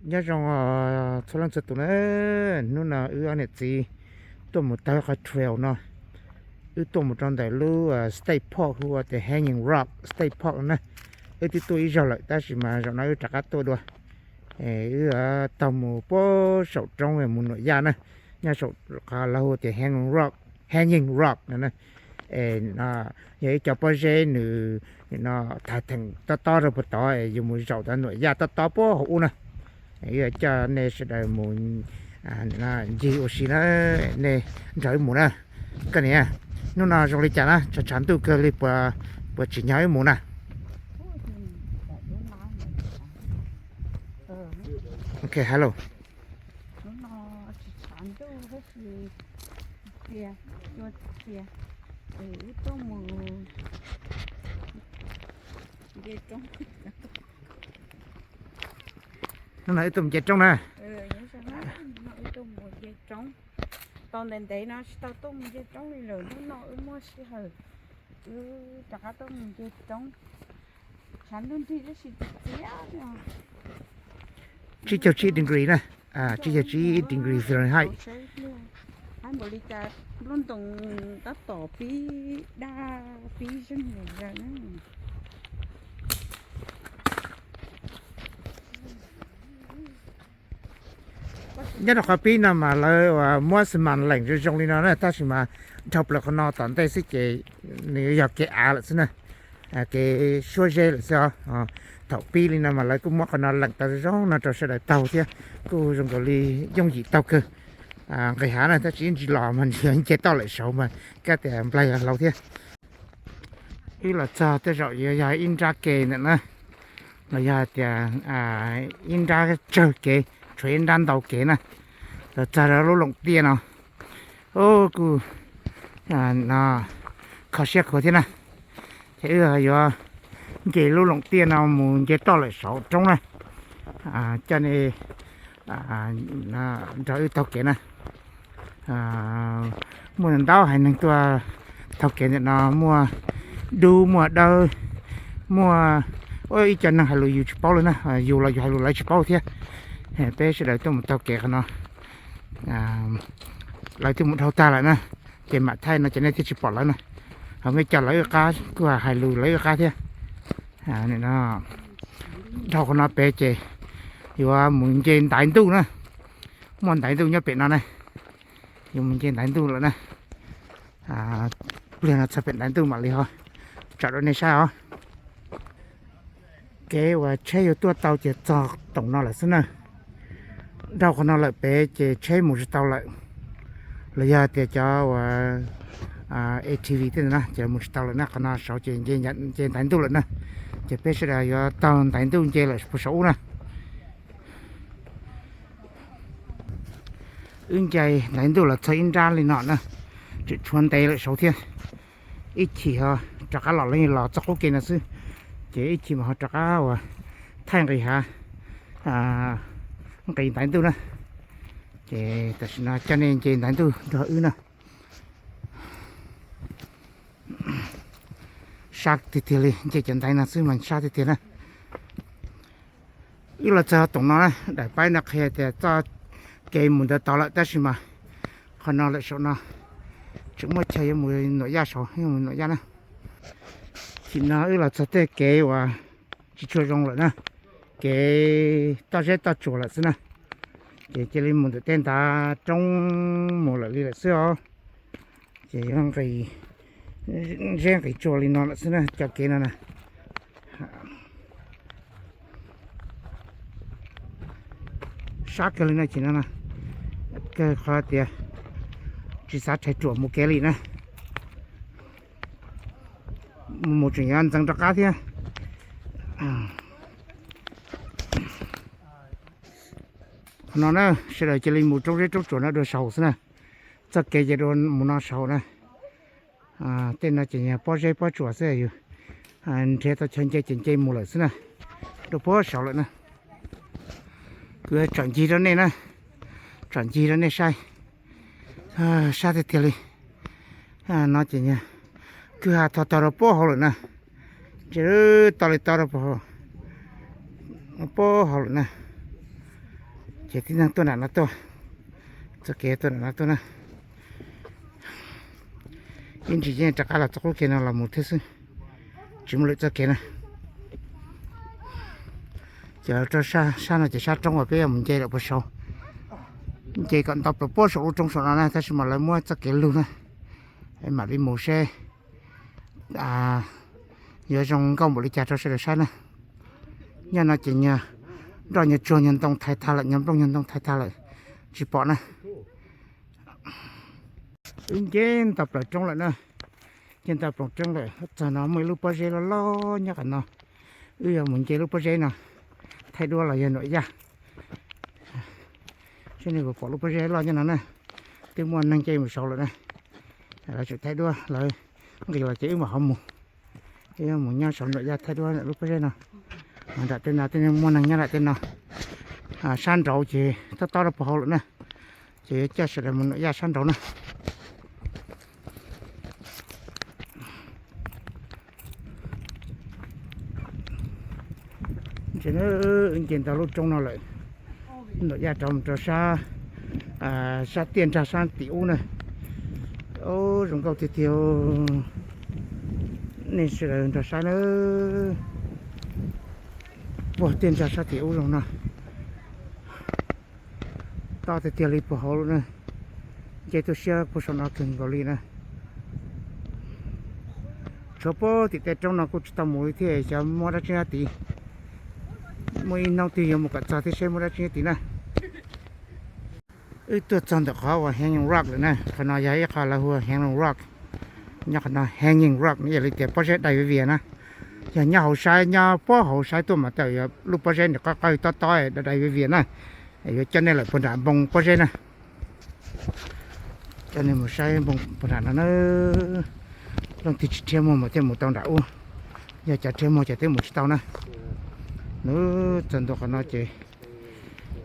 Nyob zoo txhua leej txhua tus na, hnub no wb ob niam txiv tuaj mus taug qhov trail no, wb tuaj mus rau ntawm lub state park hu ua tias Hanging Rock State Park na. Wb twb tuaj ib zaug lawm tab sis mas zaum no wb rov qab tuaj dua. Wb taug mus puag saum roob mus Nuam Yaj na, nyob saum qhov lawv hu tias Hanging Rock, Hanging Rock no. Yog ib co pob zeb nws no thaiv theem tob tob rau puag tod, yus mus zaum tau Nuam Yaj tob tob puag hauv ub na. Wb coj nej sawv daws mus ncig ua si na, nej nrog wb mus na. Koj niam, hnub no zoo li cas na, tshav tshav ntuj kawg li, puas tsim nyog wb mus na? Ok, hello. Hnub no wb tuaj mus nce roob na. Tau ntev ntev no tsis tau tuaj mus nce roob li lawm, hnub no wb muaj sij hawm, wb rov qab tuaj mus nce roob. Tshav ntuj nrig tab sis txias txias. Tsib caug tsib degree na, tsib caug tsib degree Fahrenheit. Hab npaum li cas lub ntoos tab tom pib daj pib zeeg lawm na. Nyob rau qhov pib no mas lawv muab xi mas leem zoo zoo li no na, tab sis mas dhau plaws qhov no tom ntej xwb ces nws yog kev av lawm xwb na, kev suab zeb lawm xwb os. Thaum pib li no mas lawv kuj muab qhov no leem tau zoo zoo no rau sawv daws taug thiab, kuj zoo nkaus li yooj yim taug kawg. Nqis hav na tab sis ib ntsis los mas nws nce toj lawm saud mas kab tias nplaig hlau thiab. Wb los txog tej zaum yuav yog ib nrab ke ntawm na, los yog tias ib nrab tsawg kev, tshuav ib nrab ntau kev na. Los txog rau lub loom tiaj no, kuj kho siab khuav thiab na. Ces wb yuav nce lub loom tiaj no mus nce toj lawm saum roob na, coj nej nrog wb taug kev na. Muaj ntau haiv neeg tuaj taug kev ntawm no, muaj dub muaj dawb, muaj ib co neeg hais lus yus tsis paub lawm na, yus los yus hais lus lawv tsis paub thiab. Peb sawv daws tuaj mus taug kev qhov no, lawv twb mus dhau tag lawm na, ces mam thaij no ces nej thiaj tsis pom lawv na. Ho muaj ib co lawv wb qab kuj hais lus lawv wb qab thiab. Dhau qhov no pem ces yuav mus nce ntaiv ntuj na, muaj ntaiv ntuj nyob pem no na, yuav mus nce ntaiv ntuj lawm na. Pliag no txog pem ntaiv ntuj mam li ho tsom rau nej saib os. Kev uas tsheb yuav tuaj tau ces txog toom no lawm xwb na. Dhau qhov no lawm pem ces tsheb mus tsis tau lawm, los yog tias cov uas A T V tej ntawd na ces mus tsis tau lawm na. Qhov no saud ces nce ntaiv ntuj lawm na, ces peb sawv daws yuav taug ntaiv ntuj nce lawm puag saum ub na. Wb nce ntaiv ntuj los txog ib nrab li no na, tseem tshuav ntev lawm saud thiab. Ib chim ho rov qab los los txoj qub ke no xwb, ces ib chim mas ho rov qab uas thaij nqis hav, nqis ntaiv ntuj na. Ces tam sim no coj nej nce ntaiv ntuj nrog wb na. Sab tiag tiag li, nce cov ntaiv no xwb mas sab tiag tiag na. Wb los txog toom no na, daim paib no qhia tias txoj kev mus ntawd tod lawm tab sis mas qhov no lawm saum no tseem muaj chaw yuav mus Nuam Yaj saud, yuav mus Nuam Yaj na. Chim no wb los txog tej kev uas tsis tshua zoo lawm na, kev toj zeb toj tsuas lawm xwb na. Ces cia li mus ntawm tej ntav roob mus lawm li lawm xwb os. Ces yuav nqis zeb nqis tsuas li no lawm xwb na cov kev no na. Sab kawg li no ces no, kawg qhov tias tsis xav rhais ruam mus kev li na. Mus tseem yuav ntxeev rov qab thiab. Qhov no na, sawv daws cia li mus roob zeb roob tsuas no dua saud xwb na. Txoj kev ces dua mus no saud na. Tej no ces pob zeb pob tsuas xwb, yus nrhiav tau chaw nce ces nce mus lawm xwb na. Dua puag saud lawm na. Kuv tsom ncig rau nej na, tsom ncig rau nej saib. Sab tiag tiag li. No ces kwj ha tog tog rau puag hauv lawm na. Ntshe tog li tog rau puag hauv lawm na. Ces tib neeg tuaj nram no tuaj, txoj kev tuaj nram no tuaj na. Ib ntsis yeej rov qab los txoj qub kev no los mus thiab xwb, tsis muaj lwm txoj kev na. Ces rau sab no ces sab roob uas peb yuav mus nce lawm puag saud, nce kom nto plaws puag saum lub roob saum no na, tab sis mas lawv muab txoj kev lug na, mam li mus seb yuav zoo nkauj npaum li cas rau sawv daws saib na. Nyob no ces nyuag nroj nyuag tsuag nyuag ntoo thaiv tag lawm, nyuag nplooj nyuag ntoo thaiv tag lawm, tsis pom na. Wb nce nto plaws roob lawm na, nce nto plaws roob lawm, txog no muaj ib lub pob zeb loj loj nyob qhov no. Wb yuav mus nce lub pob zeb no, thaij duab los yog nuam yaj. Seb nej puas pom lub pob zeb loj nyob no na. Twb muaj neeg nce mus saud lawm na, lawv tseem thaij duab, lawv nqis los ces wb mam ho mus. Wb mus nyob saud nuam yaj thaij duab lub pob zeb no. Nram tej no tej muaj neeg nyob nram tej no. Sab nraud ces tob tob rau puag hauv lawm na, ces yuav coj sawv daws mus nuam yaj sab nraud na. Nce ntau lub roob no lawm, nuam yaj rov mus rau sab, sab tiaj nrag sab tim ub na. Zoo nkauj tiag tiag, nej sawv daws nrog saib na. Puag tiaj nrag sab tim ub zoo no, tob tiag tiag li puag hauv lawm na. Nce tuaj siab puag saum no kawg nkaus li na. Tshuav puag tim tej roob no kuj tsis tau mus li thiab, xyov muaj dab tsi nyob tid. Muaj ib hnub twg yuav mus kom txog thiab seb muaj dab tsi nyob tid na. Wb tuaj txog ntawm qhov uas Hanging Rock lawm na, qhov no yog ib qho lawv hu ua Hanging Rock. Nyob qhov no Hanging Rock no yog li tias pob zeb dai viv vias na. Yog nyob hauv saib, nyob puag hauv saib tuaj mas tej zaum yog lub pob zeb nws qawj qawj tob tob dai dai viv vias na. Yuav coj nej lawm puag nram npoo pob zeb na. Coj nej mus saib npoo puag nram no na. Leej twg tsis rhiab muag mas thiaj mus tau nram ub, yog cov rhiab muag ces twb mus tsis tau na. Nws txog ntua qhov no ces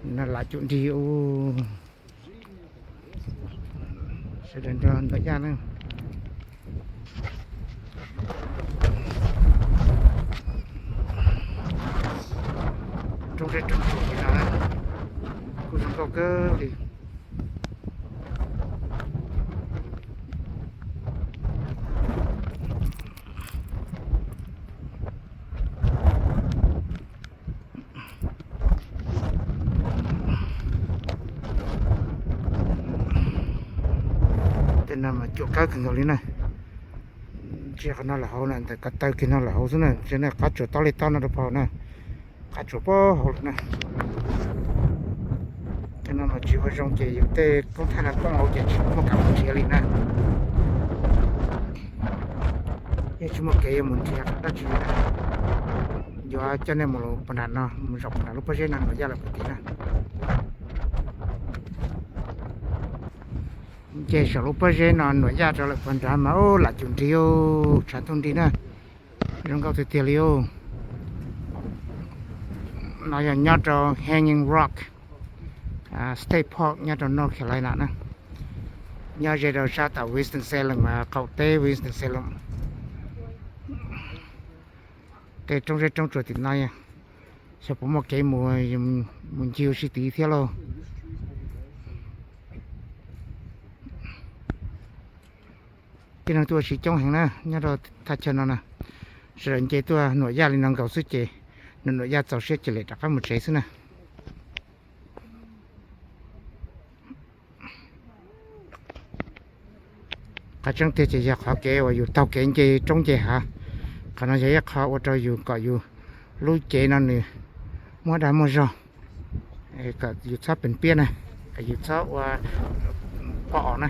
no lam cum nrig ub. Sawv daws nrog ntawm yaj na. Roob zeb roob tsuas li no, kuj zoo nkauj kawg li. Tej no mas cuam kawg kawg nkaus li na. Ntsia qhov no lawm hauv na, ntawm ko taw kiag no lawm hauv xwb na, ntsia na qab tsuas tob li tob no rau pem hauv na, qab tsuas puag hauv lawm na. Tej no mas tsis ua zoo ces yus tej koob thaij no poob hauv ces tsis muaj kev mus nrhiav li na. Yeej tsis muaj kev yuav mus nrhiav dab tsi li na. Yuav coj nej mus puag nram no, mus zaum puag nram lub pob zeb no nuam yaj lawm puag tid na. Nce saum lub pob zeb no nuam yaj rau lawm puag nrad mas lam cum nrig, tshav ntuj nrig na. Zoo nkauj tiag tiag li. No yog nyob rau Hanging Rock State Park nyob rau North Carolina na. Nyob ze rau sab tom Winston-Salem, qaum teb Winston-Salem. Tej roob zeb roob tsuas tim no, xyov puas muaj kev mus ncig ua si tid thiab lauj. Tib neeg tuaj ua si coob heev na nyob rau thaj chaw no na. Sawv daws nce tuaj nuam yaj li no nkaus xwb ces nws nuam yaj txaus siab ces lawv rov qab mus tsev xwb na. Qhov tseeb tiag ces yog qhov kev uas yus taug kev nce roob nce hav. Qhov no yog ib qho ua rau yus kom yus lub cev no nws muaj dag muaj zog, kom yus txhob pem piab na, kom yus txhob ua poj os na.